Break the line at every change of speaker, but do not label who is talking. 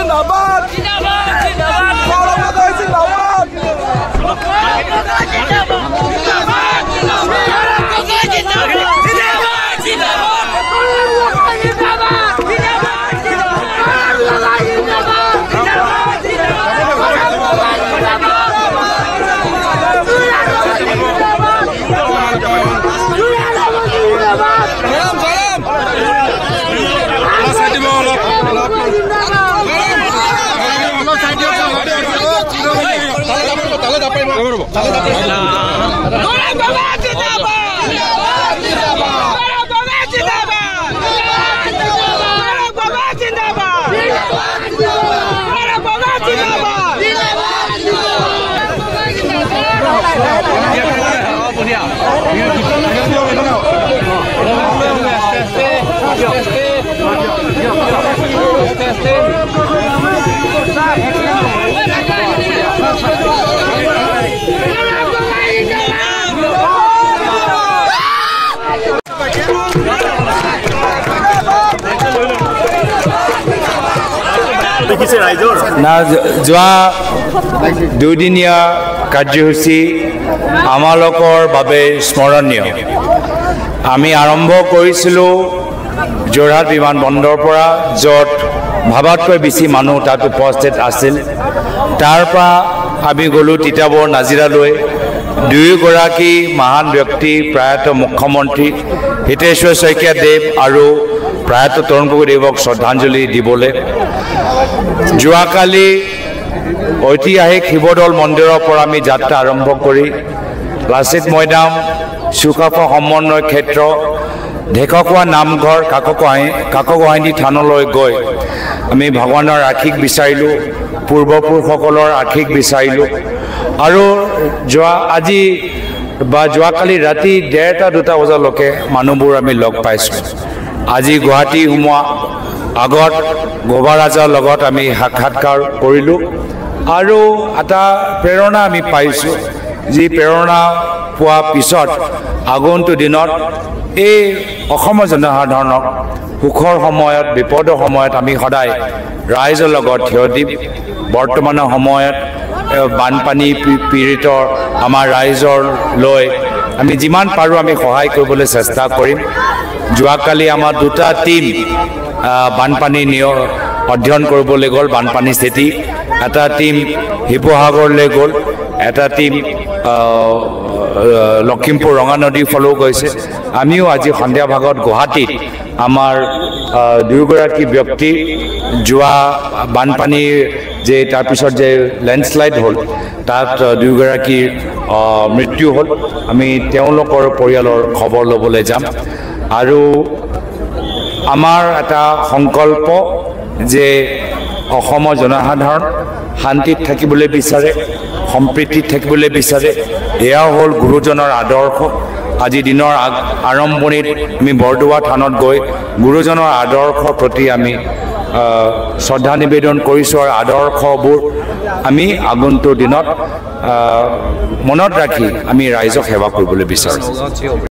জিন্দাবাদ, গৌৰৱ গগৈ জিন্দাবাদ,
না, যোৱা দুদিনীয়া কাৰ্যসূচী আমালোকৰ বাবে স্মৰণীয়। আমি আৰম্ভ কৰিছিলোঁ যোৰহাট বিমানবন্দৰৰ পৰা, য'ত ভাবাতকৈ বেছি মানুহ তাত উপস্থিত আছিল। তাৰ পৰা আমি গ'লোঁ তিতাবৰ নাজিৰালৈ। দুয়োগৰাকী মহান ব্যক্তি, প্ৰয়াত মুখ্যমন্ত্ৰী হিতেশ্বৰ শইকীয়া দেৱ আৰু প্ৰয়াত তৰুণ গগৈ দেৱক শ্ৰদ্ধাঞ্জলি দিবলৈ। যোৱাকালি ঐতিহাসিক শিৱদৌল মন্দিৰৰ পৰা আমি যাত্ৰা আৰম্ভ কৰি লাচিত মৈদাম, চুকাফা সমন্বয় ক্ষেত্ৰ, ঢেকোৱা নামঘৰ, কাকগোহাঁইনী থানলৈ গৈ আমি ভগৱানৰ আশীষ বিচাৰিলোঁ, পূৰ্বপুৰুষসকলৰ আশীষ বিচাৰিলোঁ। আৰু যোৱা আজি বা যোৱাকালি ৰাতি 1:30 2টা বজালৈকে মানুহবোৰ আমি লগ পাইছোঁ। আজি গুৱাহাটী সোমোৱা আগত গোবাৰাজাৰ লগত আমি সাক্ষাৎকাৰ কৰিলোঁ আৰু এটা প্ৰেৰণা আমি পাইছোঁ, যি প্ৰেৰণা পোৱাৰ পিছত আগন্তুক দিনত এই অসমৰ জনসাধাৰণক সুখৰ সময়ত, বিপদৰ সময়ত আমি সদায় ৰাইজৰ লগত থিয় দিম। বৰ্তমানৰ সময়ত বানপানী পীড়িত আমাৰ ৰাইজৰ লৈ আমি যিমান পাৰোঁ আমি সহায় কৰিবলৈ চেষ্টা কৰিম। যোৱাকালি আমাৰ দুটা টীম বানপানী অধ্যয়ন কৰিবলৈ গ'ল, বানপানী স্থিতি। এটা টীম শিৱসাগৰলৈ গ'ল, এটা টীম লখিমপুৰ ৰঙানদীৰ ফালেও গৈছে। আমিও আজি সন্ধিয়া ভাগত গুৱাহাটীত আমাৰ দুয়োগৰাকী ব্যক্তি যোৱা বানপানীৰ যে তাৰপিছত যে লেণ্ডশ্লাইড হ'ল, তাত দুয়োগৰাকীৰ মৃত্যু হ'ল। আমি তেওঁলোকৰ পৰিয়ালৰ খবৰ ল'বলৈ যাম। আৰু আমাৰ এটা সংকল্প যে অসমৰ জনসাধাৰণ শান্তিত থাকিবলৈ বিচাৰে, সম্প্ৰীতিত থাকিবলৈ বিচাৰে। এয়াও হ'ল গুৰুজনৰ আদৰ্শ। আজি দিনৰ আৰম্ভণিত আমি বৰদোৱা থানত গৈ গুৰুজনৰ আদৰ্শৰ প্ৰতি আমি শ্ৰদ্ধা নিবেদন কৰিছোঁ আৰু আদৰ্শবোৰ আমি আগন্তুক দিনত মনত ৰাখি আমি ৰাইজক সেৱা কৰিবলৈ বিচাৰোঁ।